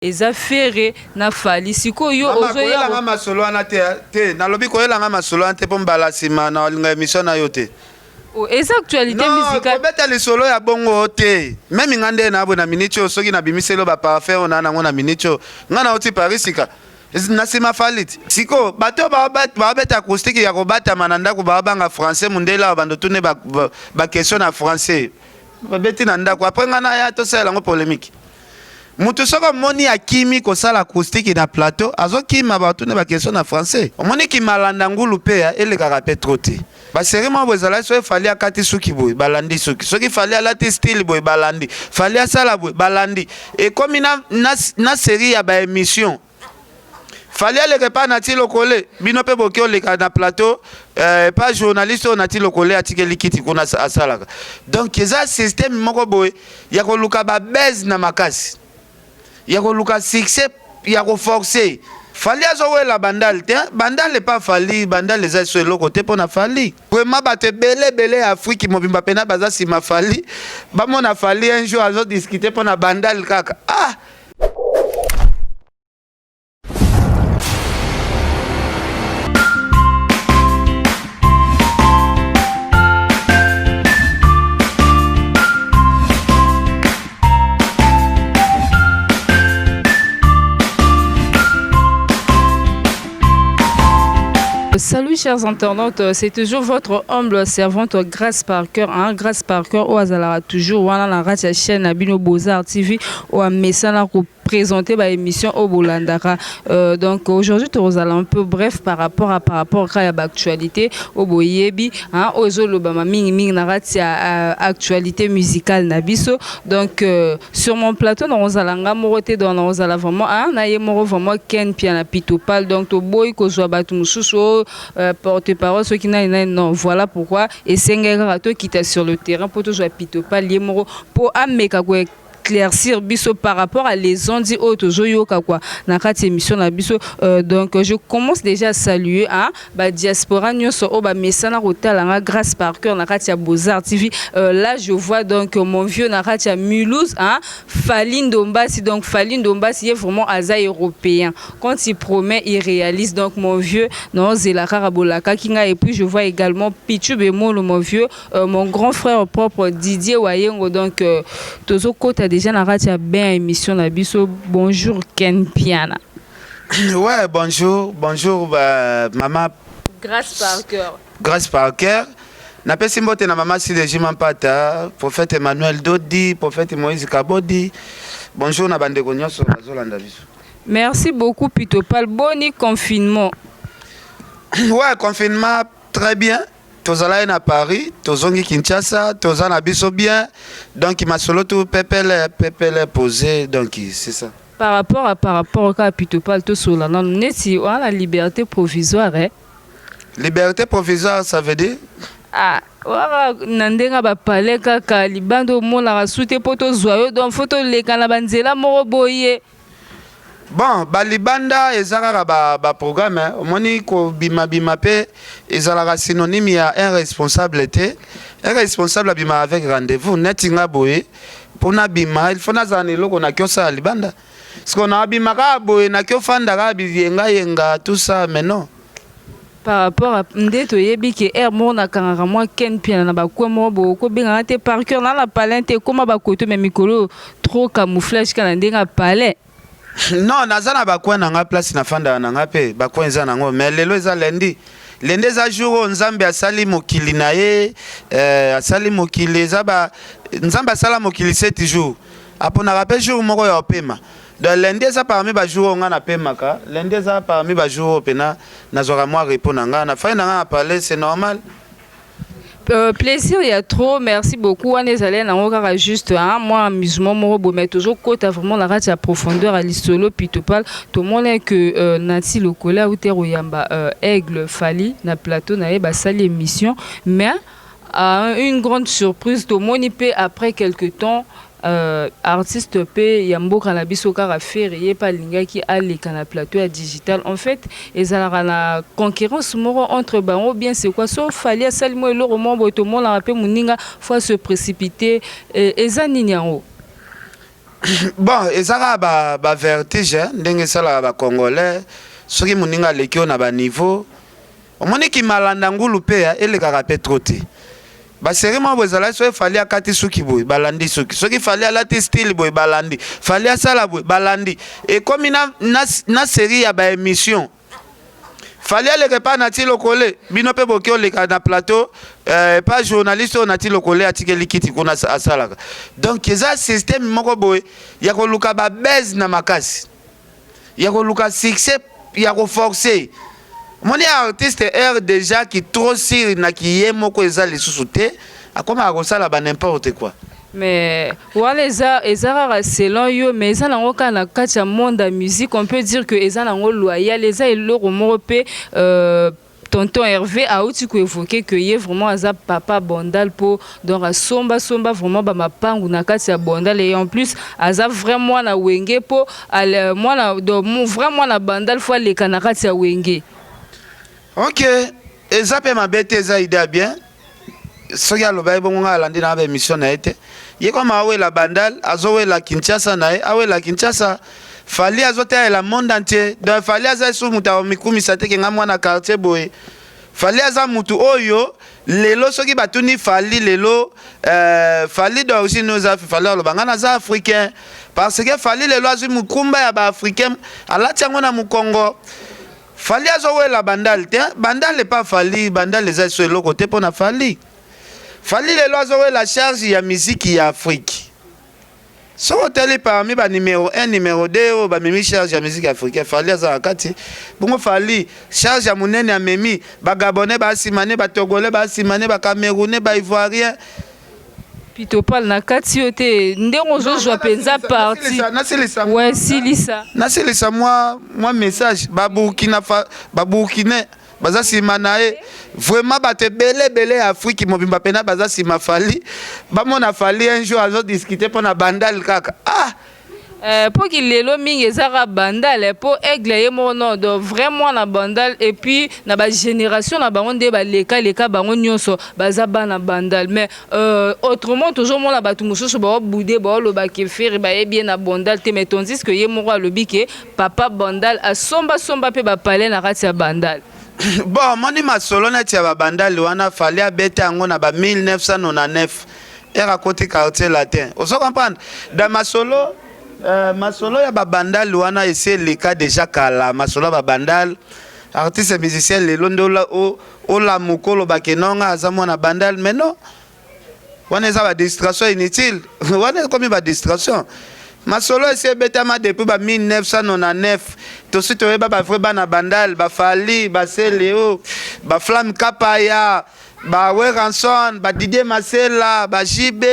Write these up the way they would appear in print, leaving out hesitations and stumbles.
Eza Ferre na Fally sikoyo yo Mama ozo ya koyela nga masolo wana te te nalobi koyela nga masolo wana te po mbala sima na olinga emission na yo te. Oh, eza actualité Non, musicale. kobeta lisolo ya bongo te. Meme nga nde na boye na minute oyo soki nabimiseli yo ba parfum oyo na nango na minute oyo nga nauti Paris sika na sima Fally ti. Sikoyo bato oyo baobeta acoustique ya kobatama na ndako baobanga français mundele awa bando tune ba, ba, ba question na français babeti na ndako après nga naya tosalela yango polemique. Mutu soki omoni akimi kosala acoustique na plateau azokima batuna ba question na français. Omoni kimalanda ngulu pe elekaka pe trop te. Ba serie moko boye ezalaki soki Fally akati suki boye balandi suki, soki Fally alati style boye balandi, Fally asala boye balandi. Ekomi na, na, na serie ya ba emission. Fally aleka epa Naty Lokole, bino pe boke oleka na plateau euh, epa journaliste oyo Naty Lokole atikeli kiti kuna asalaka. Donc eza système moko boye ya koluka ba buzz na makasi, ya koluka succès ya ko forcer. Fally azowela Bandal te, Bandal epa Fally, Bandal eza so eloko te pona Fally. Vraiment bato ebele ebele ya Afrique mobimba pena baza sima Fally, bamona Fally un jour azo discuter pona Bandal kaka. Ah! Salut chers internautes, c'est toujours votre humble servante Grace Parker, hein, Grace Parker oyo azalaka toujours wana na kati ya chaîne na bino Beaux-Arts TV oyo amesana ko présenter ba émission oyo bolandaka. Donc aujourd'hui tozala un peu bref par rapport kaka ya ba actualité oyo boyebi, hein, oyo ezolobama mingi mingi na kati ya actualité musicale na biso. Donc sur mon plateau nakozala nga moko te, donc nakozala vraiment, hein, na ye moko vraiment Ken Piana Pitopal. Donc toboyi kozwa bato mosusu oyo porte-parole soki nani nani, non. Voilà pourquoi esengeli kaka tokita sur le terrain mpo tozwa Pitopal ye moko mpo ameka ko éclaircir biso par rapport à les on-dit oyo tozoyoka quoi na kati émission na biso. Donc je commence déjà à saluer, hein, ba diaspora nyonso oyo bamesana kotala nga Grâce Parker na kati ya Beaux-Arts TV. Là je vois donc mon vieux na kati ya Mulhouse, hein, Fally Ndombasi. Donc Fally Ndombasi ye vraiment aza européen, quand il promet, il réalise. Donc mon vieux, naozela kaka bolakaki nga. Et puis je vois également Pichu Bemolo, mon vieux, mon grand frère propre Didier Wayengo. Donc tozokota déjà na kati ya bien émission na biso. Bonjour Ken Piana. Ouais, bonjour, bonjour bah, maman. Grâce Parker. Grâce Parker. Napesi mbote na mama Sideji Mampata, prophète Emmanuel Dodi, prophète Moïse Kabodi. Bonjour na bandeko nyonso bazolanda biso. Merci beaucoup Pitopal. Boni confinement? Ouais, confinement très bien. Tozalaki na Paris, tozongi Kinshasa, toza na biso bien. Donc masolo tout pepele pepele posé, donc c'est ça. Par rapport kaka Pitopal, tosola nanu neti wana liberté provisoire, eh? Liberté provisoire, ça veut dire? Ah, waka na ndenge bapale kaka libanda omonaka su te mpo tozwa yo, donc faut toleka na banzela moko boye. Bon, balibanda eza kaka baprogramme ba omoni kobimabima mpe ezalaka synonyme ya un responsable te. Un responsable abima avec rendez-vous. Neti nga boye, mpo nabima il faut nazala na eloko naki osala libanda. Siko nabima kaka boye, naki ofanda kaka biyengayenga, tout ça, mais non. Par rapport à nde toyebi ke aire moko nakangaka mwa Ken Piana na bacoin moko boye, okobengaka te par cœur na palin te, ekóma bakoto, mais mikolo trop camouflage kaka na ndenge ya palin. Non, naza na bacoin na nga, place nafandaka na nga mpe bacoin eza nango. Mais lelo eza lundi. Lundi eza jour oyo Nzambe asali mokili na ye, asali mokili eza ba Nzambe asala mokili 7 jours, aponaka mpe jour moko ya opema. Donc lundi eza parmi bajour oyo nga napemaka. Lundi eza parmi bajour oyo mpena nazwaka mwa repos na nga, nafai na nga na palais, c'est normal. Plaisir ya trop, merci beaucoup. Wana ezali nango kaka juste, hein, mwa amusement moko boye, mais tozokota vraiment na kati ya profondeur ya lisolo. Pitopal, tomoni que Nati Lokole auti koyamba Aigle Fally na plateau na ye, basali émission, mais une grande surprise, tomoni mpe après quelque temps artiste mpe ya mboka na biso kaka Ferre, ye mpe alingaki aleka na plateau ya digital. En fait ezalaka na concurrence moko entre bango, bien c'est quoi? So Fally asali mo eloko moko boye, tomonaka mpe moninga faut se précipiter. Eza nini yango? Bon, eza kaka bavertige ba ndenge esalaka bacongolais. Soki moninga aleki oyo na baniveau, omoni kimalanda ngulu mpe elekaka mpe trop te. Basérie moko boye ezalaki, soki Fally akati suki boye, balandi suki. Soki Fally alati style boye, balandi. Fally asala boye, balandi. Ekomi na série ya baémission. Fally aleka epai Nati Lokole, bino mpe boki oleka na plateau epai journaliste oyo Nati Lokole atikeli kiti kuna asalaka. Donc eza système moko boye ya koluka babase na makasi, ya koluka succès, ya koforcer. Omoni artiste air déjà ki trop sûr na ki ye moko eza lisusu te, akomaka kosala ba n'importe quoi. Mais wana eza kaka selon yo, mais eza nango kaka na kati ya monde ya musique. On peut dire que eza nango loyal, eza eloko moko mpe. Tonton Hervé auti koévoquer que ye vraiment aza papa Bandal, mpo donc asombasomba vraiment bamapangu na kati ya Bandal, et en plus aza vrai mwana Wenge, mpo mwana donc vrai mwana Bandal, faut aleka na kati ya Wenge. Ok, eza mpe mabe te, eza idée ya bien. Soki alobaki bongo, ngai alandi na baémission na ye te. Ye koma awela Bandal, azowela Kinshasa na ye, awela Kinshasa. Fally azotalela monde entier. Donc Fally aza esu moto akomikumisa te ke ngai mwana quartier boye. Fally aza mutu oyo lelo soki batuni Fally lelo, Fally d'origine oza, Fally aloba: "Ngai naza africain", parce que Fally lelo azwi mokumba ya baafricain, alati yango na mokongo. Fally azowela Bandal te, Bandal epa Fally, Bandal eza eso eloko te mpo na Fally. Fally lelo azowela charge ya miziki ya Afrique. Soki otali parmi banuméro 1, numéro 2 oyo bamemi charge ya musique africaine, Fally aza na kati. Bongo Fally charge ya monene amemi, bagabonais basimane, batogolais basimane, bacamerounais, baivoirien. Pitopale na kati yo te, ndenge ozozwa mpenza parti. Nasilisa. We silisa. Nasilisa mwa message. Baburkina, baburkinais baza nsima na ye. Vraiment, bato ebele ebele ya Afrique mobimba mpena baza nsima Fally. Bamona Fally un jour azodiscuter mpo na Bandal kaka, ah. Mpo ki lelo mingi ezaka Bandal, mpo Aigle ye moko non, donc vraiment na Bandal, et puis na bagénération na bango nde balekaleka, bango nyonso baza bana Bandal. Mais autrement tozomona bato mosusu baobude, baolobaka Ferre bayebi ye na Bandal te, mais tandis que ye moko alobi ke papa Bandal, asombasomba mpe bapalais na kati ya Bandal. Bon, omoni masolo neti ya babandali wana, Fally abeta yango na ba 1999 ere akoti Quartier Latin. Ozo comprendre? Da masolo ya babandali wana esi eleka déjà kala. Masolo ya babandali, artiste musicien lelo nde olamuka olobaka enonga aza mwana Bandal. Mais non, wana eza badistraction inutile, wana ekomi badistraction. Masolo esi ebetama depuis ba 1999. Tosi toyeba bavrai bana Bandal, baFally, baseleo, baflamme Kapaya, baWerrason, badidier Masela, baJB.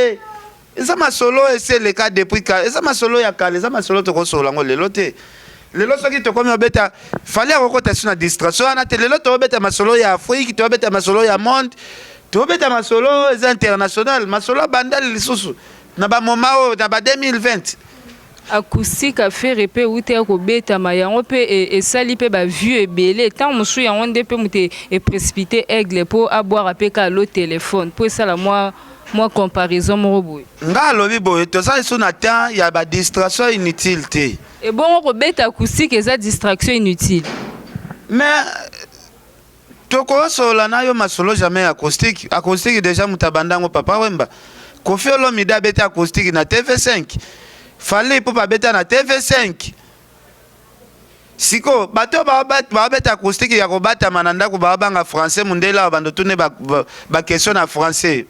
Eza masolo esi eleka depuis kala, eza masolo ya kala, eza masolo tokosolola yango lelo te. Lelo soki tokomi obeta, Fally akokota so na distraction wana te. Lelo tobeta masolo ya Afrique, tobeta masolo ya monde, tobeta masolo eza international. Masolo ya Bandali lisusu na bamoma oyo na ba 2020? Acoustique ya Ferre mpe euti ya kobetama, yango mpe esali mpe bavues ebele. Ntango mosusu yango nde mpe moto eprécipité Aigle mpo abwaka mpe ka lo telefone mpo esala mwa comparaison moko boye. Nga alobi boye, toza lisusu na temps ya badistraction inutile te. Ebongo kobeta acoustique eza distraction inutile? Mais tokosolola na yo masolo jamais acoustique. Acoustique déjà moto abanda yango Papa Wemba. Koffi Olomide abeti acoustique na TV5, Fally mpo babeta na TV5. Sikoyo bato babeta acoustique ya kobatama na ndako, babanga français, mondele awa bando tune baquestion na français,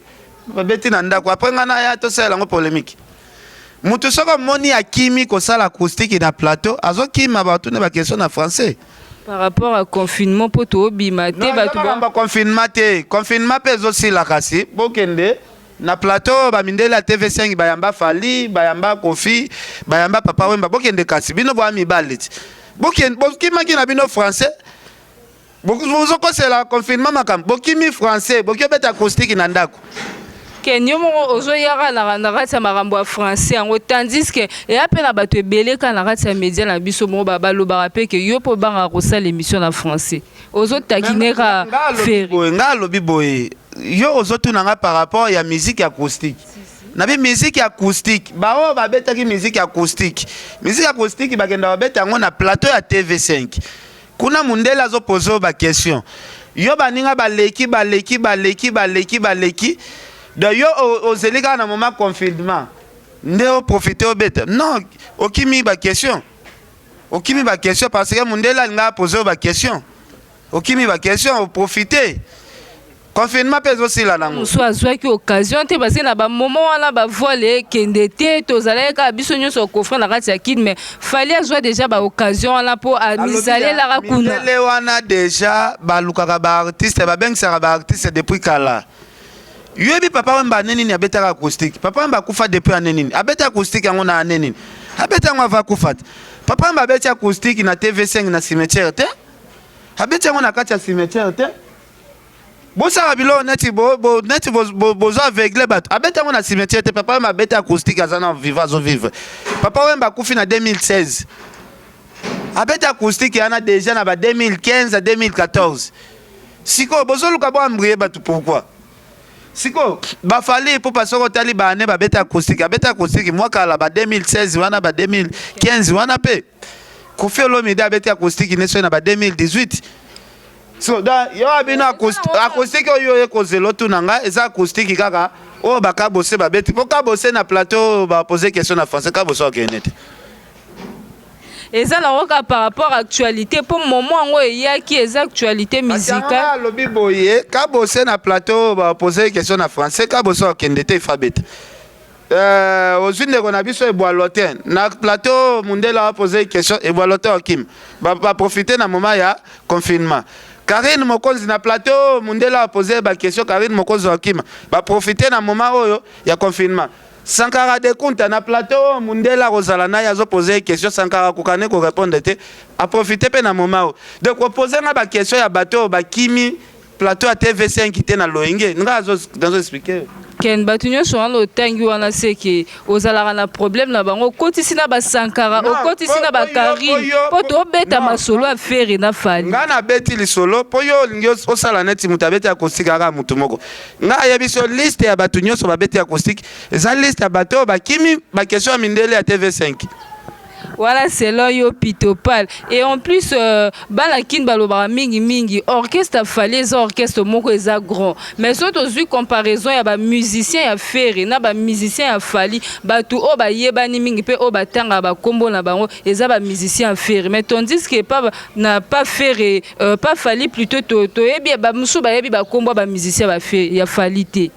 babeti na ndako. Après ngai na ya tosalela yango polémique. Moto soki omoni akimi kosala acoustique na plateau, azokima batune baquestion na français. Par rapport à confinement, mpo toobima te, bato ba confinement te, confinement mpe ezosila. Kasi bokende na plateau, bamindele ya TV5 bayamba Fally, bayamba Koffi, bayamba Papa Wemba. Bokende kasi bino boya mibale ti bokimaki na bino français, bozokosela confinement makambo, bokimi français, boki obeta acoustique na ndako. Ke yo moko ozoyaka na kati ya makambo ya français yango, tandis que eya mpe na bato ebele kaka na kati ya média na biso moko balobaka mpe ke yo mpo obangaka kosala émission na français, ozotakine ka Ferre. Nga alobi boye, yo ozotuna nga par rapport ya musique acoustique. Nabi musique acoustique, baoyo babetaki musique acoustique, musique acoustique bakenda babeta yango na plateau ya TV5. Kuna mundele azopose oyo baquestion, yo baninga baleki, baleki, baleki, baleki, baleki. Donc yo ozeli kaka na moment confinement nde oprofite obeta? Non, okimi baquestion, okimi baquestion, parce que mundele alingaka apose oyo baquestion. Okimi baquestion, oprofite confinement mpe ezosila nango. Mosu azwaki occasion te parce que na bamoment wana bavols ekende te, tozalaki kaka biso nyonso coffre na kati ya Kine. Mais Fally azwa déjà baoccasion wana mpo amizalelaka kuna. Mindele wana déjà balukaka baartiste, babengisaka baartiste depuis kala. Yoyebi Papa Wemba ane nini abetaka acoustique? Papa Wemba akufa depuis ane nini? Abeta acoustique yango na ane nini? Abeta yango ava akufa te. Papa Wemba abeti acoustique na TV5 na cimetière te, abeti yango na kati ya cimetière te. Bosala biloko neti neti bozo aveugle bato. Abeti yango na cimetière te. Papa Wemba abeti acoustique, aza na vivre, azovivre. Papa Wemba akufi na 2016, abeti acoustique yana déjà na ba 2015 à 2014. Sikoyo bozoluka boembrouiller bato, pourquoi? Sikoyo baFally mpo soki otali baane babeta acoustique, abeta acoustique mwa kala, ba 2016 wana, ba 2015 wana. Mpe Koffi Olomide abeti acoustique ne soki na ba 2018. So donc yo abino acoustique oyo oye kozela otuna nga, eza acoustique kaka oyo bakabose babeti, mpo Kabose na plateau bapose question na français, Kabose akende te. Eza nango kaka par rapport actualité, mpo moment yango eyaki, eza actualité musicale. Alobi boye, Kabose na plateau bapose question na français, Kabose akende te, ifa beta. Ozwi ndeko na biso Ebwalo te na plateau, mundele apose question, Ebwalo te okima, baprofite na moment ya confinement. Karine Mokonzi na plateau, mundele apose baquestion, Karine Mokonzi okima, baprofite na moment oyo ya confinement. Sankara de Kunta na plateau, mundele akozala na ye, azopose question, Sankara akokane korépondre te, aprofite mpe na moment oyo. Donc opose nga baquestion ya bato oyo bakimi plateau ya TV5 te na loyenge nga nazo expliquer. Ken, bato nyonso wana otangi wana, seke ozalaka na problème na bango. Okotisi na baSankara, okotisi na baKarine, mpo tobeta masolo ya Ferre na Fally. Nga nabeti lisolo mpo yo olingi osala neti moto abeti acoustique kaka motu moko. Nga ayebi so liste ya bato nyonso babeti acoustique eza liste ya bato oyo bakimi baquestion ya mindele ya TV5. Voilà, selon yo Pitopal. Et en plus, bana Kine balobaka mingimingi orchestre Fally eza orchestre moko eza grand. Mais soki tozwi comparaison ya bamusicien ya Ferre na bamusicien ya Fally, bato oyo bayebani mingi mpe oyo batangaka bakombo na bango eza bamusicien ya Ferre. Mais tandis que pa na pa Ferre, pa Fally plutôt, toyebi bamosusu bayebi bakombo ya bamusicien ya Fally te.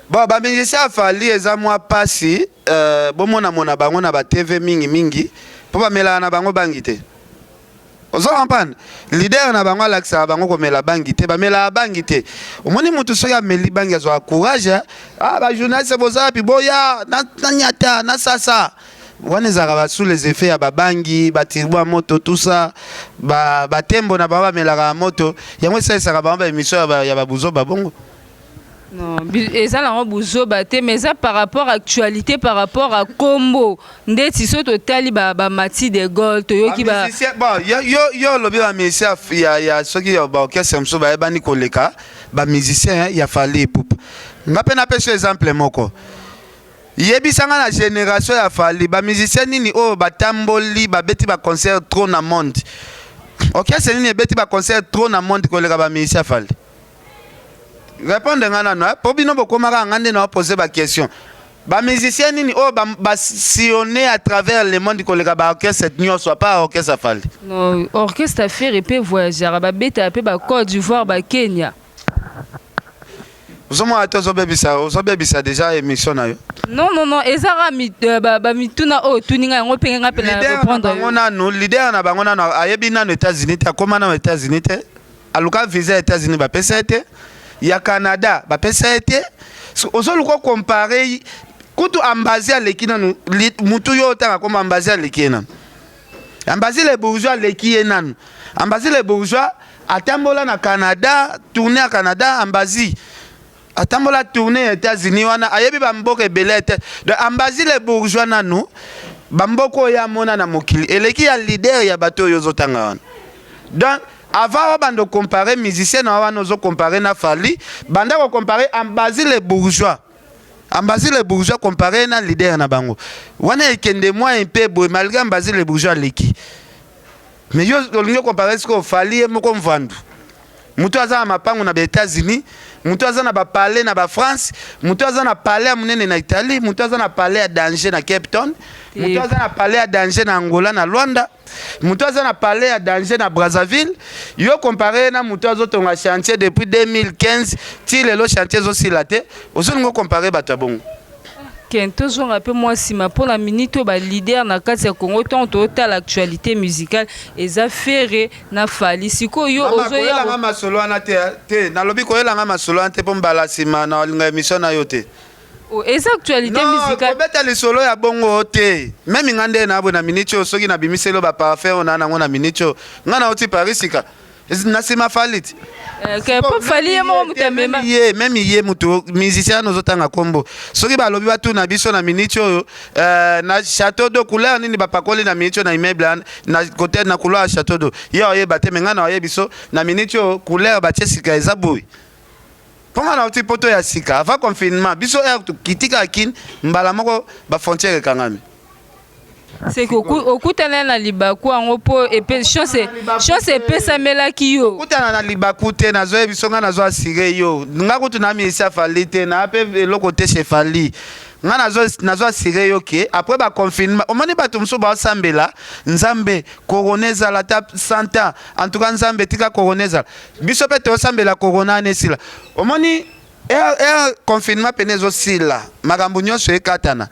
Bon, bamusicien ya Fally eza mwa mpasi bomonamona bango na batv mingimingi mpo bamelaka na bango bangi te. Ozo comprendre? Leader na bango alakisaka bango komela bangi te, bamelaka bangi te. Omoni motu soki ameli bangi azwaka courage. Ah, bajournaliste boza wapi? Boya nanyata nasasa wana. Ezalaka ba sous les effets ya babangi, batirbo ya moto, tout ça, batembo na bango bamelaka ya moto. Yango esalisaka bango baémission ya babuzoba bongo. Non, eza nango buzoba te, mais eza par rapport actualité, par rapport à kombo. Ndeti so totali bamati de Gaulle, toyoki ba Bon, yo olobi bamusicien ya soki ya baorchestre mosusu bayebani koleka bamusicien ya Fally Ipupa. Nga mpe napesa exemple moko. Yebisanga, na génération ya Fally, bamusicien nini oyo batamboli, babeti baconcert trop na monde? Orchestre nini ebeti baconcert trop na monde koleka bamusicien ya Fally? Répondre nga nano, mpo bino bokomaka nga nde na opose baquestion. Bamusicien nini oyo basillonné à travers le monde koleka baorchestre nyonso, apa orchestre Fally? Non, orchestre Ferre mpe voyagera, babetaka mpe baCôte d'Ivoire, baKenya. Ozomona te, ozobebisa, ozobebisa déjà émission na yo. Non, non, non, eza kaka bamituna oyo otuni ngai yango mpe nga mpe na répondre. Bango nanu, leader na bango nanu ayebi nanu États-Unis te, akóma nanu États-Unis te. Aluka visa ya États-Unis, bapesa ye te, ya Canada bapesa ye te. Ozoluka compare kutu Ambazi aleki nanu mutu yo otanga koma Ambazi aleki ye nanu. Ambazi le Bourgeois aleki ye nanu. Ambazi le Bourgeois atambola na Canada, tournée ya Canada. Ambazi atambola tournée ya États-Unis wana, ayebi bamboka ebele ete. Donc Ambazi le Bourgeois nanu bamboka oyo amona na mokili eleki ya leader ya bato oyo ozotanga wana. Donc avant obanda ocompare musicien na wana ozocompare na Fally, banda kocompare Ambazi le Bourgeois. Ambazi le Bourgeois compare na leader na bango wana ekende mwa mpe boye, malgré Ambazi le Bourgeois aleki. Mais yo olingi compare sikoyo Fally ye moko mvandu, moto aza na mapango na ba-États-Unis, moto aza na bapalais na baFrance, moto aza na palais ya monene na Italie, moto aza na palais ya danger na Cape Town, moto aza na palais ya danger na Angola, na Luanda, moto aza na palais ya danger na Brazzaville. Yo compare na moto azotonga chantier depuis 2015 ti lelo, chantier ezosila te. Ozolinga ocompare bato ya bongo? Ken, tozonga mpe mwa nsima mpona minute oyo. Baleader na kati ya Congo, ntango totala actualité musicale, eza Ferre na Fally. Sikoyo yo ozoyelanga masolo wana te. Te, nalobi koyelanga masolo wana te, mpo mbala nsima na olinga émission na yo te. Oh, eza actualité musicale. Kobeta lisolo ya bongo te. Même nga nde na boye na minute oyo, soki nabimiseli baparfum oyo na nango na minute oyo, nga nauti Paris sika, na nsima Fally ti. Mpo Fally ye moko moto amema. Ye même, ye moto musicien wana ozotanga nkombo, soki balobi batuna biso na minute oyo, na Château d'Eau, couleur nini bapakoli na minute oyo na immeuble na côté na couloir ya Château d'Eau, ye oyeba te. Mais ngai na oyebi so na minute oyo couleur batie sika eza boye, mpo nga nauti Poto ya sika avant confinement. Biso ere tokitika Kine, mbala moko bafrontière ekangami. Seke okutana na libaku yango mpo chance epesamelaki yo. Okutana na libaku te. Nazoyebi so ngai nazo assurer yo, nga kutu na misi afali te, na mpe eloko te chez Fally. Nga nazo assurer yo ke après baconfinement, omoni bato mosusu baosambela Nzambe corona ezala ata 100 ans. En tout cas, Nzambe tika corona ezala. Biso mpe tosambela corona wana esila. Omoni ere confinement pene ezosila, makambo nyonso ekatana,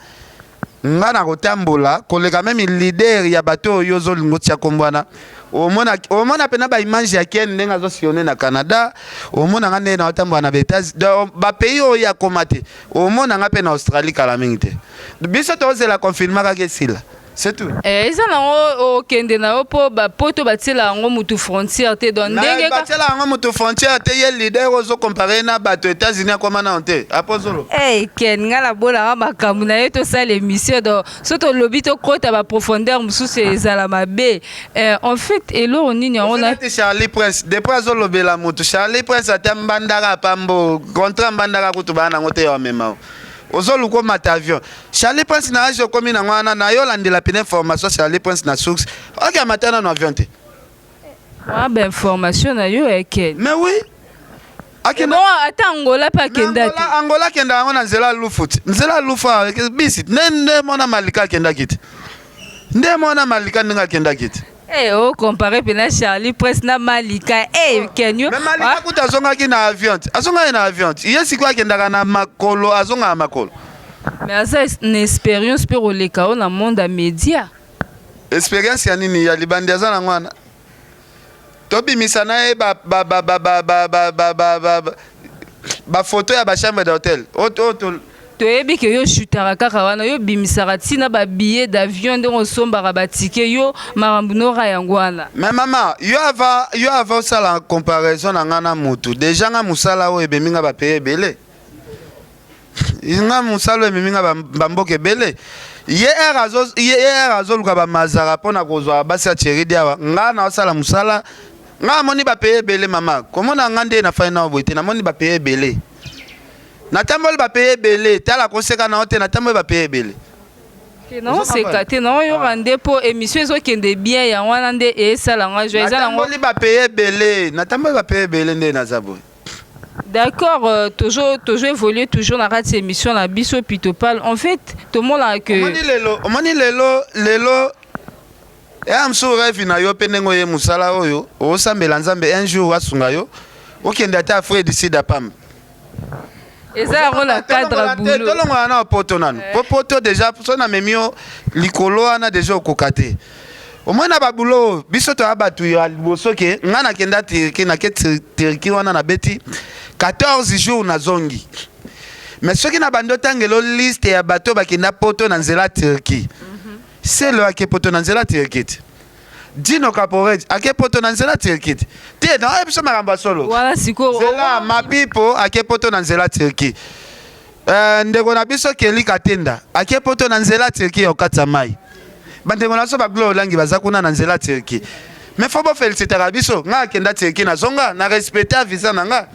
nga na kotambola koleka même leader ya bato oyo ozolinga otia nkombo wana. Omona, omona mpena baimage ya Ken ndenge azosillonner na Canada, omona nga ndenge naotambola na baÉtats, bapays oyo akoma te. Omona nga mpe na Australie kala mingi te. Biso tozela confinement kaka esila, c'est tout. Eh, eza nango okende na yo mpo bapoto batiela yango mutu frontière te, donc ndenge batiela yango mutu frontière te. Ye leader ozocompare na bato États-Unis akoma nano te apozolo. Hey, Ken, nga nabolaka makambo na ye. Tosala émission, donc so tolobi tokota baprofondeur mosusu ezala mabe. En fait, eloko nini yango na Charlie Prince, depuis azolobela motu Charlie Prince, ata mbandaka apambo contrat mbandaka kutu baa nango te. Ya amema ozoluka omata avion, Charlie Prince na age okomi nango wana na yo olandela pene information Charlie Prince na source, oke amata nano avion te. Wana bainformation na yo, eke. Mais oui. Akenda ata Angola mpe akenda te. Angola akenda yango na nzela ya Lufu ti nzela ya Lufu bisi nde nde mwana Malika akendaki te, nde mwana Malika ndenge akendaki te. Hey, eh, ocompare mpena Charlie Prince na Malika. Hey, eh, Kenyo. Mais Malika kuta azongaki na avion te, azongaki na avion te. Ye sikoyo akendaka na makolo, azongaka makolo. Mais aza na expérience mpe koleka oyo na monde ya média. Expérience ya nini? Ya libandi aza nango wana. Tobimisa na ye bafoto ya bachambre d'hôtel oyo. Toyebi ke yo shutaka kaka wana, yo bimisaka ntina babillet d'avion, ndenge osombaka batike yo, makambo nora yango wana. Mais mama, yo ava osala comparaison na nga na mutu, déjà nga mosala oyo ebemi nga bapays ebele, nga mosala oyo ememi nga bamboka ebele. Ye ere azoluka bamazara mpona kozwa basi ya Thierry Diawa, nga naosala mosala, nga amoni bapays ebele. Mama, komona nga nde nafai na boye te. Namoni bapays ebele, natamboli bapays ebele. Tala, koseka na yo te, natamboli bapays ebele. Te, naoseka te, naoyoka nde mpo émission ezokende bien. Yango wana nde esalanga jo eza nango. Natamboli bapays ebele, natamboli bapays ebele nde naza boye. D'accord, toujours évoluer toujours na kati émission na biso Pitopale. En fait, tomonaka que Omoni lelo, omoni lelo, lelo eya mosusu rêve na yo mpe ndenge oye mosala oyo, osambela Nzambe un jour asunga yo okende ata Afrique du Sud apamba. Eza yango na cadre boulot. Tolongola na Poto nanu, po Poto déjà so namemi yo likolo wana déjà okoka te. Omoi na babulo, biso toya bato ya liboso ke ngai nakenda Turquie, nake Turquie wana nabeti 14 jours, nazongi. Mais soki na bandi otangelo liste ya bato bakenda Poto na nzela Turquie, Selo ake Poto na nzela Turquie te, Dino Caporet ake Poto na nzela Turquie te. Te, naoyebi biso makambo ya solo. Wana sikoyo Nzela Mapipo ake Poto na nzela Turquie. Ndeko na biso Keli Katenda ake Poto na nzela Turquie ya okati ya mai. Bandeko na biso baglo olangi baza kuna na nzela Turquie. Mais faut bofélicitaka biso. Nga akenda Turquie, nazonga na respecte visa na nga.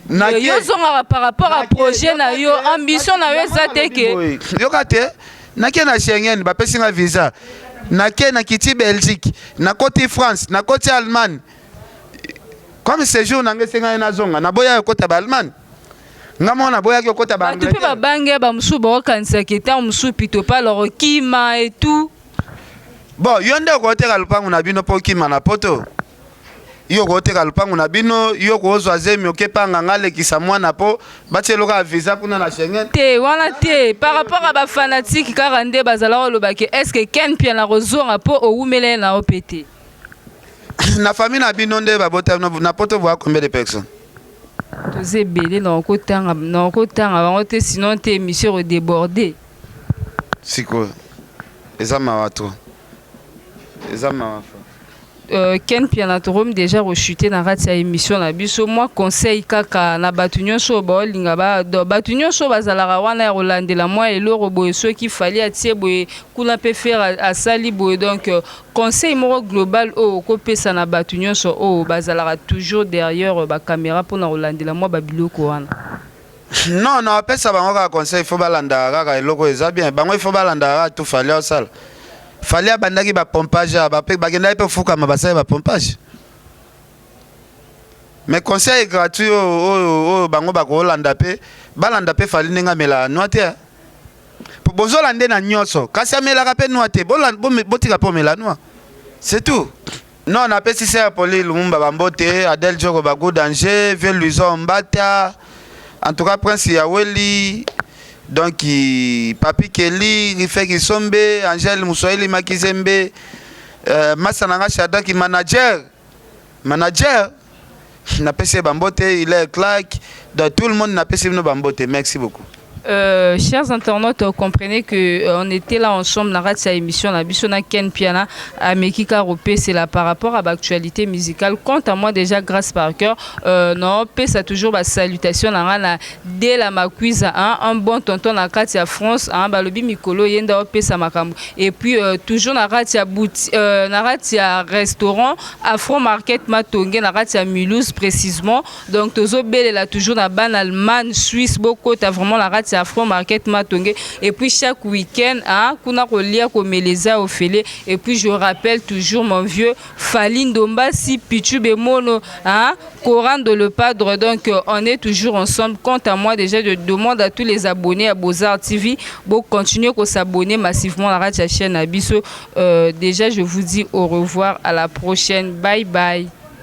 Yo ozongaka par rapport à projet na yo, ambition na yo eza te ke Yoka te, nake na Schengen, bapesi nga visa, nake, nakiti Belgique, nakoti France, nakoti Allemagne. Comme séjour na nga esengai nazonga, naboya okota baAllemagne, nga moko naboyaki okota. Bato mpe babange, bamosusu baokanisaki ntango mosusu pito pa loro kima et tout. Bon, yo nde okoteka lupangu na bino mpo okima na Poto? Yo okoteka lupangu na bino, yo kozwa zemi, okepanga nga, alekisa mwana mpo batia eloko ya visa kuna na Schengen? Te, wana te, par rapport à bafanatiques kaka nde bazala kolobaki: est ce que Ken Mpiana kozonga mpo owumela ye na yo mpe te? Na famille na bino nde babota na Poto, boa combien de personnes? Toza ebele, nakotanga bango te, sinon te émission redéborde. Sikoyo eza mawa to eza mawa fa. Ken Mpiana, tokomi déjà kochuter na kati ya émission na biso. Mwa conseil kaka na bato nyonso oyo baolinga, bato nyonso oyo bazalaka wana ya kolandela mwa eloko boye, soki Fally atie boye kuna mpe Ferre asali boye, donc conseil moko global oyo okopesa na bato nyonso oyo bazalaka toujours derrière bacaméra mpona kolandela mwa babiloko wana. Non, non, apesa bango kaka conseil: il faut balandaka kaka eloko eza bien. Bango, il faut balandaka kaka tu Fally osala. Fally abandaki bapompage, bakendaki mpe fukama, basali bapompage. Mais conseil gratuit oyo oyo bango bakolanda mpe, balanda mpe Fally ndenge amelaka noix te. Bozolanda nde na nyonso, kasi amelaka mpe noix te. Botika mpe omela noix, c'est tout. Non, napesi ser Poli Lumumba bambote, Adel Joko Bagu Danger, vieux Luison Mbata, en tout cas Prince Yaweli, donc Papi Keli Rife Kisombe, Angèle Muswahili Makizembe, masa nanga Shadaki, manager, napesi ye bambote, il est Clark. Donc tout le monde, napesi bino bambote, merci beaucoup. Chers internautes, comprenez que on était là ensemble dans cette émission na biso na Ken Mpiana, ameki karope, c'est là par rapport à l'actualité musicale. Quant à moi déjà, Grâce par cœur, non, ça toujours ba salutation na na dès la makuiza, hein, un bon tonton na kati ya France, hein, balobi mikolo yenda opesa makambo. Et puis toujours na kati ya boutique, na kati ya restaurant Afro Market Matonge, na kati ya Mulhouse précisément. Donc tozo belela toujours na ban Allemagne, Suisse, beaucoup vraiment la kati ya Afro Market Matonge. Et puis chaque week-end, hein, kuna kolia komeleza ofele. Et puis je rappelle toujours mon vieux Fally Ndombasi Pichu Bemono, hein, Coran de le Padre. Donc on est toujours ensemble. Quant à moi déjà, je demande à tous les abonnés à Beaux-Arts TV pour continuer à s'abonner massivement à la chaîne na biso. Déjà, je vous dis au revoir, à la prochaine, bye bye.